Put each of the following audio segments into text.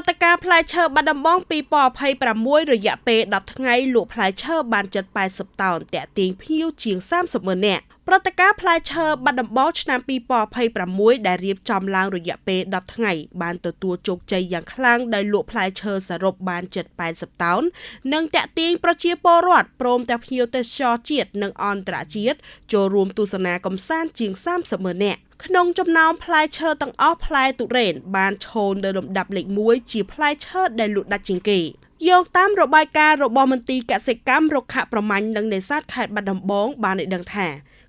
ត្តិការណ៍ផ្លែឈើបាត់ដំបង2026រយៈពេល10ថ្ងៃលក់ផ្លែឈើបានជិត80តោនទាក់ទាញភ្ញៀវជាង30ម៉ឺននាក់ព្រឹត្តិការណ៍ផ្លែឈើបាត់ដំបងឆ្នាំ2026ដែលរៀបចំឡើងរយៈពេល10ថ្ងៃបានទទួលជោគជ័យយ៉ាងខ្លាំងដោយលក់ផ្លែឈើសរុបបានជិត80តោននិងទាក់ទាញប្រជាពលរដ្ឋព្រមទាំងភ្ញៀវទេសចរជាតិនិងអន្តរជាតិចូលរួមទស្សនាកម្សាន្តជាង30ម៉ឺននាក់ក្នុងចំណោមផ្លែឈើទាំងអស់ផ្លែទុរេនបានឈរនៅលំដាប់លេខ1ជាផ្លែឈើដែលលក់ដាច់ជាងគេយោងតាមរបាយការណ៍របស់មន្ទីរកសិកម្មរុក្ខប្រមាញ់និងនេសាទខេត្តបាត់ដំបងបានឲ្យដឹងថា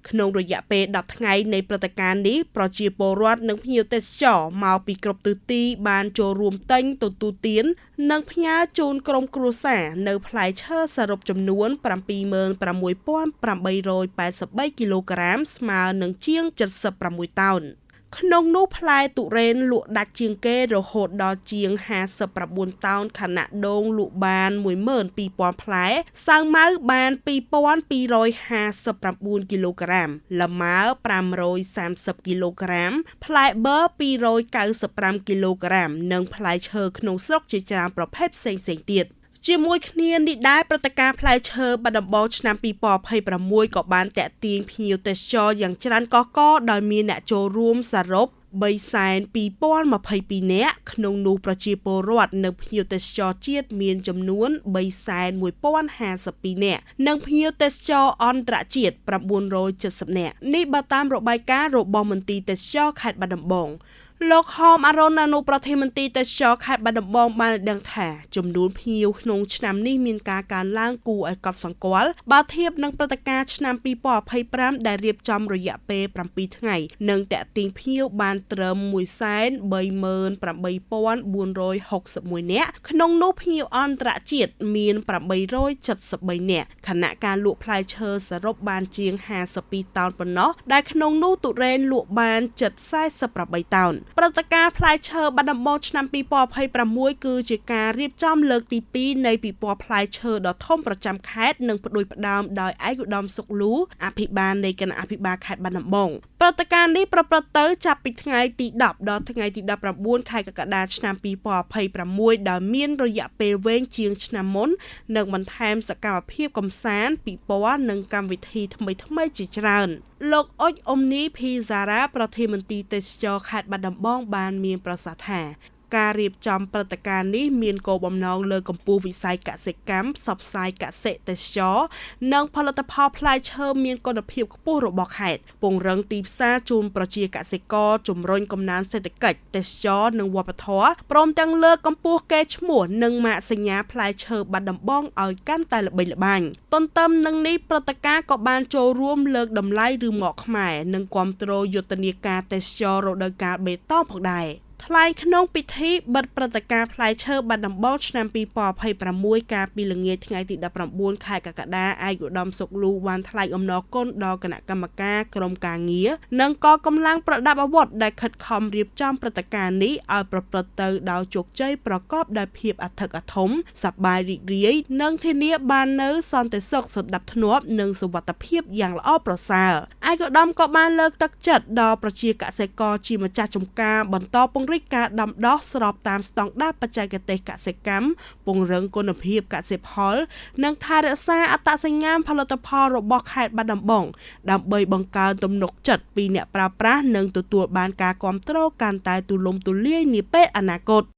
ក្នុងរយៈពេល10ថ្ងៃនៃព្រឹត្តិការណ៍នេះប្រជាពលរដ្ឋនិងភ្ញៀវទេសចរមកពីគ្រប់ទិសទីបានចូលរួមទិញទទួលទាននិងផ្ញើជូនក្រុមគ្រួសារនៅផ្លែឈើសរុបចំនួន 76,883 គីឡូក្រាមស្មើនឹងជាង76តោនក្នុងនោះផ្លែទុរេនលក់ដាច់ជាងគេរហូតដល់ជាង59តោនខណៈដូងលក់បាន12000ផ្លែសាវម៉ាវបាន2259គីឡូក្រាមលម៉ើ530គីឡូក្រាមផ្លែប័រ295គីឡូក្រាមនិងផ្លែឈើក្នុងស្រុកជាច្រើនប្រភេទផ្សេងៗទៀតជាមួយគ្នានេះដែរព្រឹត្តិការណ៍ផ្លែឈើបាត់ដំបងឆ្នាំ2026ក៏បានទាក់ទាញភ្ញៀវទេសចរយ៉ាងច្រើនកកកដោយមានអ្នកចូលរួមសរុប32022នាក់ក្នុងនោះប្រជាពលរដ្ឋនិងភ្ញៀវទេសចរជាតិមានចំនួន301,052នាក់និងភ្ញៀវទេសចរអន្តរជាតិ970នាក់នេះបើតាមរបាយការណ៍របស់មន្ទីរទេសចរខេត្តបាត់ដំបងលោកហមអារុនអនុប្រធានមន្ទីរទេសចរខេត្តបាត់ដំបងបានដឹងថាចំនួនភ្ញៀវក្នុងឆ្នាំនេះមានការកើនឡើងគួរឲ្យកត់សម្គាល់បើធៀបនឹងព្រឹត្តិការណ៍ឆ្នាំ2025ដែលរៀបចំរយៈពេល7ថ្ងៃនិងទាក់ទាញភ្ញៀវបានត្រឹម138,461នាក់ក្នុងនោះភ្ញៀវអន្តរជាតិមាន873នាក់ខណៈការលក់ផ្លែឈើសរុបបានជាង52តោនប៉ុណ្ណោះដែលក្នុងនោះទុរេនលក់បានជិត48តោនព្រឹត្តិការណ៍ផ្លែឈើបាត់ដំបងឆ្នាំ2026គឺជាការរៀបចំលើកទី2នៃពិព័រណ៍ផ្លែឈើដ៏ធំប្រចាំខេត្តនិងផ្ដួចផ្ដើមដោយឯកឧត្តមសុកលូអភិបាលនៃគណៈអភិបាលខេត្តបាត់ដំបងព្រឹត្តិការណ៍នេះប្រព្រឹត្តទៅចាប់ពីថ្ងៃទី10ដល់ថ្ងៃទី19ខែកក្កដាឆ្នាំ2026ដោយមានរយៈពេលវែងជាងឆ្នាំមុននិងបន្ថែមសកម្មភាពកម្សាន្តពិព័រណ៍និងកម្មវិធីថ្មីៗជាច្រើនលោកអុចអ៊ុំនីភីសារ៉ាប្រធានមន្ទីរទេសចរខេត្តបាត់ដំបងបានមានប្រសាសន៍ថាការរៀបចំព្រឹត្តិការណ៍នេះមានគោលបំណងលើកកម្ពស់វិស័យកសិកម្មផ្សព្វផ្សាយកសិទេសចរនិងផលិតផលផ្លែឈើមានគុណភាពខ្ពស់របស់ខេត្តពង្រឹងទីផ្សារជូនប្រជាកសិករជំរុញកំណើនសេដ្ឋកិច្ចទេសចរនិងវប្បធម៌ព្រមទាំងលើកកម្ពស់កេរ្តិ៍ឈ្មោះនិងម៉ាកសញ្ញាផ្លែឈើបាត់ដំបងឲ្យកាន់តែល្បីល្បាញទន្ទឹមនឹងនេះព្រឹត្តិការណ៍ក៏បានចូលរួមលើកតម្លៃឬមកខ្មែរនិងគាំទ្រយុទ្ធនាការទេសចររដូវកាលបេតងផងដែរថ្លែងក្នុងពិធីបិទព្រឹត្តិការណ៍ផ្លែឈើបាត់ដំបងឆ្នាំ2026កាលពីល្ងាចថ្ងៃទី19ខែកក្កដាឯកឧត្តមសុកលូបានថ្លែងអំណរគុណដល់គណៈកម្មការក្រុមការងារនិងកងកម្លាំងប្រដាប់អាវុធដែលខិតខំរៀបចំព្រឹត្តិការណ៍នេះឲ្យប្រព្រឹត្តទៅដោយជោគជ័យប្រកបដោយភាពអធិកអធមសប្បាយរីករាយនិងធានាបាននូវសន្តិសុខសណ្ដាប់ធ្នាប់និងសុវត្ថិភាពយ៉ាងល្អប្រសើរឯកឧត្តមក៏បានលើកទឹកចិត្តដល់ប្រជាកសិករជាម្ចាស់ចម្ការបន្តពង្រីកការដាំដុះស្របតាមស្តង់ដារបច្ចេកទេសកសិកម្មពង្រឹងគុណភាពកសិផលនិងថែរក្សាអត្តសញ្ញាណផលិតផលរបស់ខេត្តបាត់ដំបងដើម្បីបង្កើនទំនុកចិត្តពីអ្នកប្រើប្រាស់និងទទួលបានការគាំទ្រកាន់តែទូលំទូលាយនាពេលអនាគត។